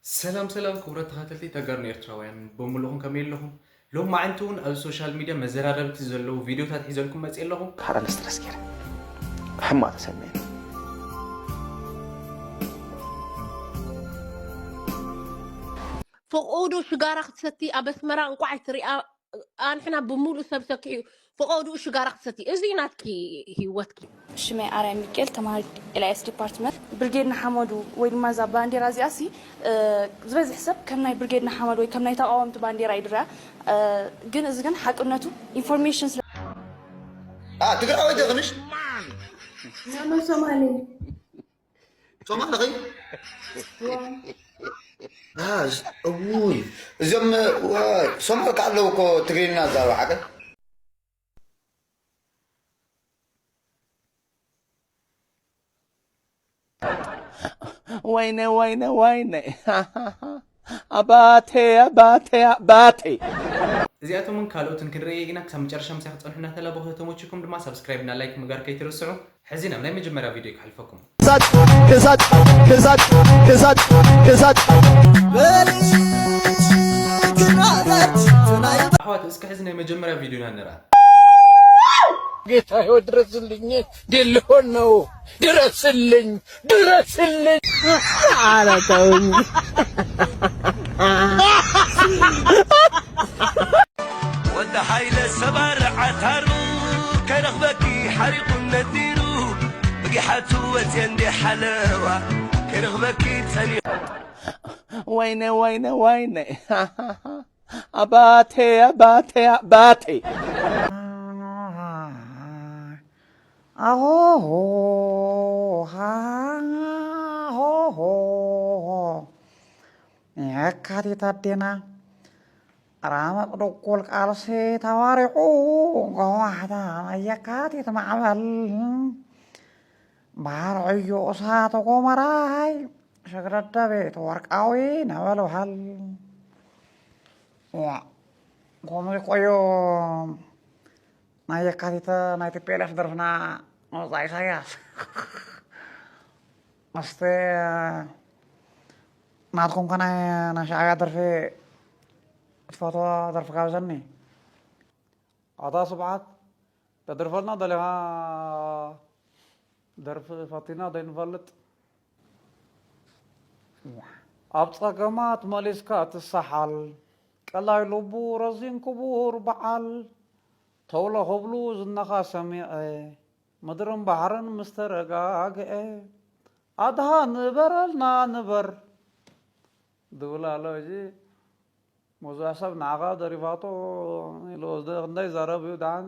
ሰላም ሰላም ክቡራት ተኸታተልቲ ተጋርኖ ኤርትራውያን በሙሉኹም ከመይ ኣለኹም? ሎም መዓንቲ እውን ኣብ ሶሻል ሚድያ መዘራረብቲ ዘለዉ ቪድዮታት ሒዘልኩም መፅእ ኣለኹ። ሓደ ስትረስ ገይረ ሕማቕ ተሰሚዐ። ፍቑዱ ሽጋራ ክትሰቲ ኣብ ኣስመራ እንቋዕ ኣይትሪኣ። ኣንሕና ብምሉእ ሰብ ሰኪሑ እዩ። ፍቐዱኡ ሽጋራ ክትሰቲ። እዚ ናትኪ ህይወትኪ። ሽመይ ኣርያ ሚካኤል፣ ተምሃሪት ኤልኣይኤስ ዲፓርትመንት። ብርጌድ ንሓመዱ ወይ ድማ እዛ ባንዴራ እዚኣ ሲ ዝበዝሕ ሰብ ከም ናይ ብርጌድ ንሓመዱ ወይ ከም ናይ ተቓወምቲ ባንዴራ እዩ ዝረኣ። ግን እዚ ግን ሓቅነቱ ኢንፎርሜሽን ስለ ትግራወይቲ ኽንሽ ኖ ኖ ሶማሊ ሶማል ኸይ እውይ እዚኦም ሶማል ከ ኣለዉ እኮ ትግርኛ ዛረቡ ሓቀ ወይነ ወይነ ወይነ ኣባቴ ኣባቴ ኣባቴ እዚኣቶምን ካልኦትን ክንርኢ ኢና። ክሳብ መጨረሻ ምሳይ ክፀንሑ እናተላበኹ ተተመችኩም ድማ ሳብስክራይብ እና ላይክ ምግባር ከይትረስዑ። ሕዚ ናብ ናይ መጀመርያ ቪድዮ ክሕልፈኩም። ክሳድ ክሳድ ክሳድ ክሳድ ክሳድ ኣሕዋት እስኪ ሕዚ ናይ መጀመርያ ቪድዮና ንርኣ። ጌታዬ ድረስልኝ፣ ዴልሆን ነው፣ ድረስልኝ፣ ድረስልኝ። ኧረ ተውኝ። ወዲ ሃይለ ሰባር ዓታሩ ከረኽበኪ ሓሪቑ ነዲሩ ብጊሓቱ ወፅየ እንዲ ሓለዋ ከረኽበኪ ፀኒሑ ወይነ ወይነ ወይነ ኣባቴ ኣባቴ ኣባቴ ኣሆሆ ሃሆሆ የካቲት ኣዴና ራመፅ ድቁል ቃልሲ ተዋሪቑ ጎባሕታ ናይ የካቲት ማዕበል ባሕሪ ዕዮ እሳተ ጎመራይ ሽግረደ ቤት ወርቃዊ ነበልባል ዋ ከምዚ ቆዮ ናይ የካቲት ናይ ቲፒኤልኤፍ ደርፍና ወፃ ኢሳያስ እስቲ ናትኩም ከ ናይ ናይ ሻዕብያ ደርፊ ትፈትዎ ደርፊ ጋብዘኒ ኣታ ስብሓት ተድርፈልና ደሊኻ ደርፊ ፈቲና ዘይንፈልጥ ኣብ ጸገማት መሊስካ ትሰሓል ቀላይ ልቡ ረዚን ክቡር በዓል ተውሎ ክብሉ ዝናኻ ሰሚዐ ምድርን ባሕርን ምስ ተረጋግአ ኣድሃ ንበረልና ንበር ዝብል ኣሎ እዚ ብዙሕ ሰብ ንዓኻ ደሪፋቶ ኢሉ ክንደይ ዘረብ እዩ ደሓን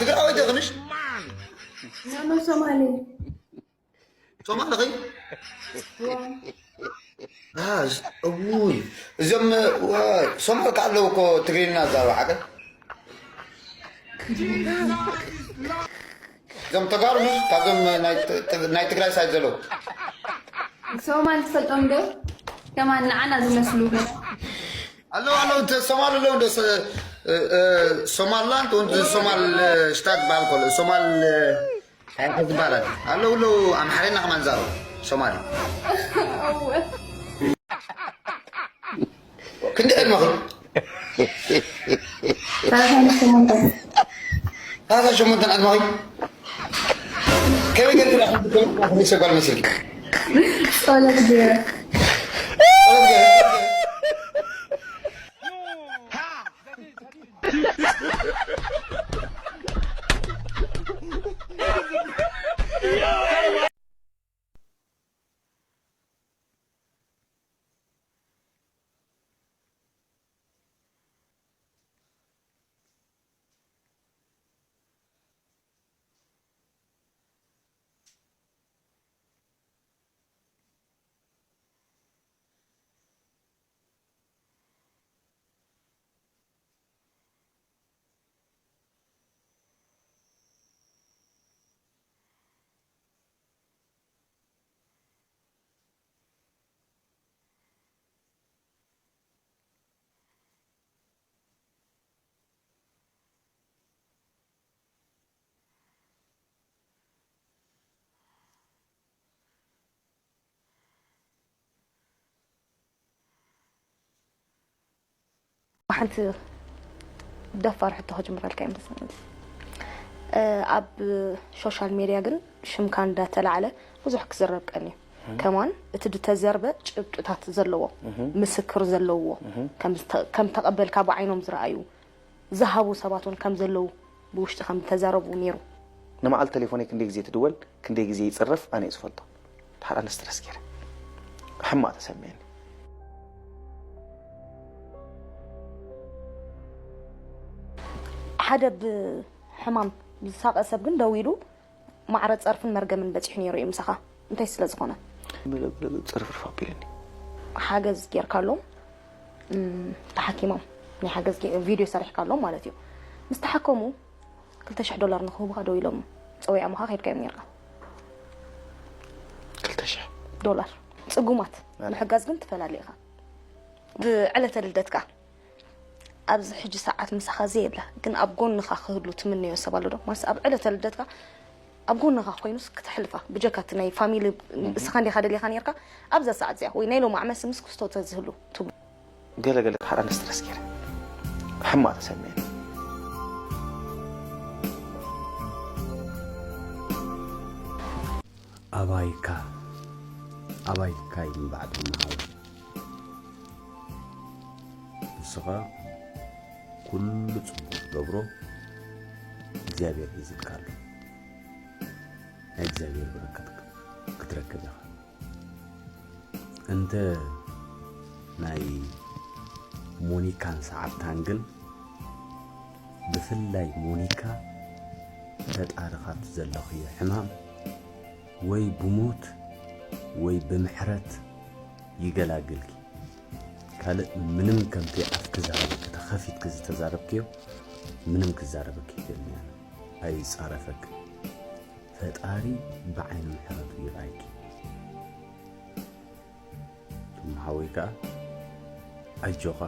ትግራወይቲ ኽንሽ ኖ ኖ ሶማሊ ሶማሊ ኸይ እውይ እዚኦም ሶማል ከ ኣለዉ እኮ ትግርኛ ዛረቡ ሓቀ እዞም ተጋሩ ካብዞም ናይ ትግራይ ሳይድ ዘለዉ ሶማል ትፈልጦም ዶ ከማን ንዓና ዝመስሉ ኣለዉ ኣለዉ ሶማል ኣለዉ ዶ ሶማልላንድ ሶማል ሽታት በሃል ከሎ ሶማል እንታይ ይባላል ኣለዉ ኣለዉ ኣምሓርኛ ከማን ዛረቡ ሶማሊ ክንደይ ዕድመኺ ሰላሳ ሸሞንተን ዕድመኺ ከመይ ገርግራ ሰጓል መሲልኪ ጸሎት ገይረ ሓንቲ ደፋር ሕቶ ክጅምረልካ እየ ምስ ኣብ ሶሻል ሜድያ ግን ሽምካ እንዳተላዕለ ብዙሕ ክዝረብ ቀንዩ። ከማን እቲ ዝተዘርበ ጭብጥታት ዘለዎ፣ ምስክር ዘለዎ፣ ከም ዝተ- ከም ተቐበልካ ብዓይኖም ዝረኣዩ ዝሃቡ ሰባት እውን ከም ዘለዉ ብውሽጢ ከም ዝተዛረቡ ነይሩ። ንመዓልቲ ቴሌፎነይ ክንደይ ግዜ ትድወል፣ ክንደይ ግዜ ይፅረፍ ኣነ እየ ዝፈልጦ። ድሓር ኣነ ስትረስ ገይረ ሕማቕ ተሰሚዕኒ። ሓደ ብሕማም ዝሳቐ ሰብ ግን ደዊሉ ማዕረ ፀርፍን መርገምን በፂሑ ነይሩ እዩ ምሳኻ። እንታይ ስለ ዝኾነ? ጽርፍርፍ ኣቢሉኒ። ሓገዝ ጌርካሎም፣ እም፣ ተሓኪሞም፣ ናይ ሓገዝ ጌ- ቪድዮ ሰሪሕካሎም ማለት እዩ። ምስ ተሓከሙ ክልተ ሽሕ ዶላር ንክህቡኻ ደው ኢሎም ፀዊዖምኻ ከይድካ እዮም ጌርካ። ክልተ ሽሕ ዶላር። ፅጉማት ምሕጋዝ ግን ትፈላለ ኢኻ። ብዕለተ ልደትካ ኣብዚ ሕጂ ሰዓት ምሳኻ ዘየላ ግን ኣብ ጎንኻ ክህሉ ትምነዮ ሰብ ኣሎ ዶ? ማለት ኣብ ዕለተ ልደትካ ኣብ ጎንኻ ኮይኑስ ክተሕልፋ ብጀካ እቲ ናይ ፋሚሊ እስኻ እንዲኻ ደሊኻ ነርካ ኣብዛ ሰዓት እዚኣ ወይ ናይ ሎማዕ መሲ ምስ ክስቶ ተዝህሉ ትብሉ። ገለገለ ሓራ ንስትረስ ገይረ ሕማቕ ተሰሚዕኒ። ኣባይካ ኣባይካ ይንባዕ ተመሃሩ። ንስኻ ኩሉ ጽቡቕ ትገብሮ እግዚኣብሔር ሒዝልካ ኣሎ። ናይ እግዚኣብሔር በረከት ክትረክብ ኢኻ። እንተ ናይ ሞኒካን ሰዓብታን ግን ብፍላይ ሞኒካ ተጣርኻት ዘለኽዮ ሕማም ወይ ብሞት ወይ ብምሕረት ይገላግልኪ። ካልእ ምንም ከምቲ ኣፍኪ ዝሃበኪ ተኸፊትኪ ዝተዛረብክዮ ምንም ክዛረበኪ ይደልኒ ኣነ ኣይጻረፈኪ። ፈጣሪ ብዓይኒ ምሕረቱ ይርኣይኪ። እሞ ሓወይ ከኣ ኣጆኻ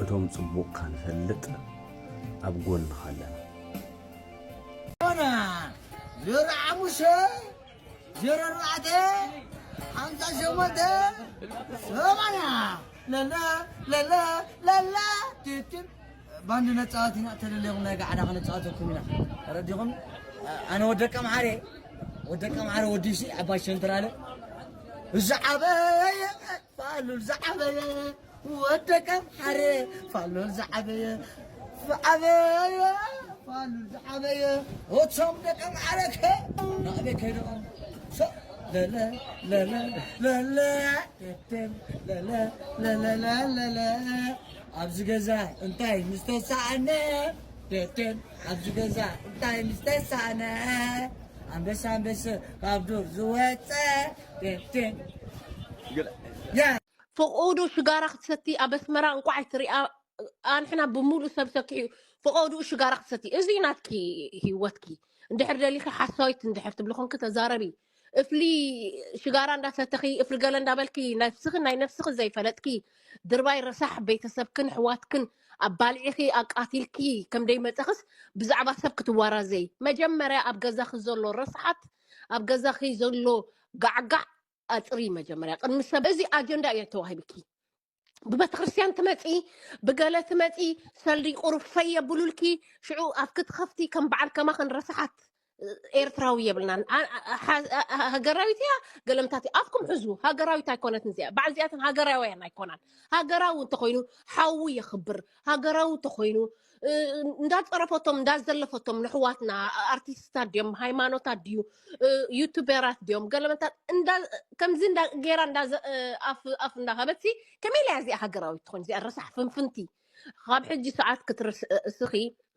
እቶም ጽቡቕካ ንፈልጥ ኣብ ጎንኻ ኣለና። ሆና ዜሮ ሓሙሽተ ዜሮ ኣርባዕተ ሓምሳ ሸሞንተ ሰማንያ ለለ ለለ ለለ ትትን ባንድ ነጻወት ኢና ተደለኹም ናይ ጋዕዳ ከነጻወተኩም ኢና ተረዲኹም። ኣነ ወደቀ መሓሬ ወደቀ መሓሬ ወዲሲ ዓባይ ሸንትራለ ዝዓበየ ፋሉል ዝዓበየ ወደቀ መሓሬ ፋሉል ዝዓበየ ዝዓበየ ፋሉል ዝዓበየ እቶም ደቀ መሓረከ ናዕበ ከይደኦም ለለ ለለ ለለ ለለ ለለ ለለ ኣብዚ ገዛ እንታይ ምስተሳእነ ደደን ኣብዚ ገዛ እንታይ ምስተሳእነ ኣንበሳ ኣንበሰ ካብ ዱር ዝወፀ ደደን ያ ፍቑዱ ሽጋራ ክትሰቲ ኣብ ኣስመራ እንቋዕ ኣይትሪኣ ኣንሕና ብምሉእ ሰብ ሰኪሑ ፍቐዱኡ ሽጋራ ክትሰቲ እዚ ናትኪ ህይወትኪ እንድሕር ደሊኺ ሓሳዊት እንድሕር ትብሊ ኮንኪ ተዛረቢ እፍሊ ሽጋራ እንዳሰተኺ እፍሊ ገለ እንዳበልኪ ነብስኺ ናይ ነብስኺ ዘይፈለጥኪ ድርባይ ረሳሕ ቤተሰብክን ኣሕዋትክን ኣባሊዕኺ ኣቃቲልኪ ከም ደይመጸኽስ ብዛዕባ ሰብ ክትዋራዘይ መጀመርያ ኣብ ገዛኺ ዘሎ ረስሓት ኣብ ገዛኺ ዘሎ ጋዕጋዕ ኣጽሪ መጀመርያ ቅድሚ ሰብ እዚ ኣጀንዳ እዩ ተዋሂብኪ ብቤተክርስትያን ትመጺ ብገለ ትመጺ ሰልዲ ቁሩብ ፈይ የብሉልኪ ሽዑ ኣፍ ክትኸፍቲ ከም በዓል ከማኽን ረስሓት ኤርትራዊ የብልናን ሃገራዊት እያ ገለምታት ኣፍኩም ሕዙ ሃገራዊት ኣይኮነትን እዚኣ በዓል እዚኣትን ሃገራውያን ኣይኮናን ሃገራዊ እንተኮይኑ ሓዊ የኽብር ሃገራዊ እንተኮይኑ እንዳፀረፈቶም እንዳዘለፈቶም ንሕዋትና ኣርቲስታት ድዮም ሃይማኖታት ድዩ ዩቱበራት ድዮም ገለመታት ከምዚ ገይራ ኣፍ እንዳሃበትሲ ከመይ ኢላ እዚኣ ሃገራዊት ትኾን እዚኣ ረሳሕ ፍንፍንቲ ካብ ሕጂ ሰዓት ክትርስእስኺ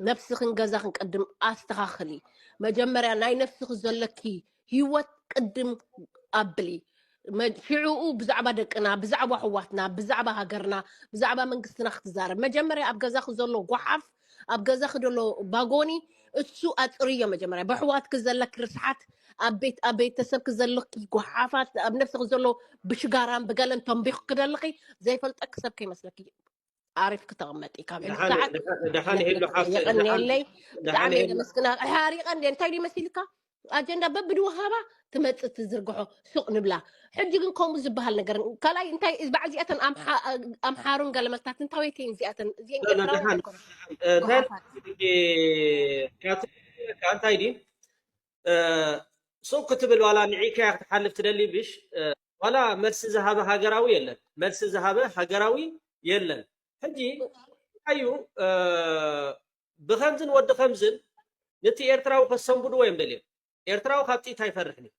ነብስኽን ገዛኽን ቅድም ኣስተኻኽሊ መጀመርያ ናይ ነብስኺ ዘለኪ ህይወት ቅድም ኣብሊ ሽዕኡ ብዛዕባ ደቅና ብዛዕባ ኣሕዋትና ብዛዕባ ሃገርና ብዛዕባ መንግስትና ክትዛረብ መጀመርያ ኣብ ገዛኺ ዘሎ ጓሓፍ ኣብ ገዛኺ ዘሎ ባጎኒ እሱ ኣፅርዮ መጀመርያ ብኣሕዋትኪ ዘለኪ ርስሓት ኣብ ቤት ኣብ ቤተሰብኪ ዘለኪ ጓሓፋት ኣብ ነብስኺ ዘሎ ብሽጋራን ብገለን ተንቢኽኪ ዘለኺ ዘይፈልጠኪ ሰብ ከይመስለኪ ኣሪፍ ክተቐመጢ ካብ ሕጂ ሰዓት የቐንየለይ ብጣዕሚ የመስግና ሓሪቐ እንደ እንታይ ድዩ መሲልካ ኣጀንዳ በብድወሃባ ትመፅእ ትዝርግሖ ሱቕ ንብላ። ሕጂ ግን ከምኡ ዝበሃል ነገር ካልኣይ እንታይ በዓል እዚኣተን ኣምሓሩን ገለመልታት እንታወይተይን እዚኣተን እዚአን ኤርትራውያን ኣይኮነን። እንታይ ድዩ ሱቕ ክትብል ዋላ ንዒካያ ክትሓልፍ ትደሊ ብሽ ዋላ መልሲ ዝሃበ ሃገራዊ የለን። መልሲ ዝሃበ ሃገራዊ የለን። ሕጂ እዩ ብኸምዝን ወዲ ኸምዝን ነቲ ኤርትራዊ ከሰንብድዎ እዮም ደልዮም። ኤርትራዊ ካብ ጥይት ኣይፈርሕን እዩ።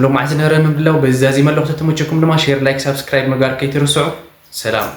ሎማዕ ዝነበረ ምብላው በዚ ዛዚመ ኣለኹ። ተተመቸኩም ድማ ሼር፣ ላይክ፣ ሳብስክራይብ ምግባር ከይትርስዑ። ሰላም።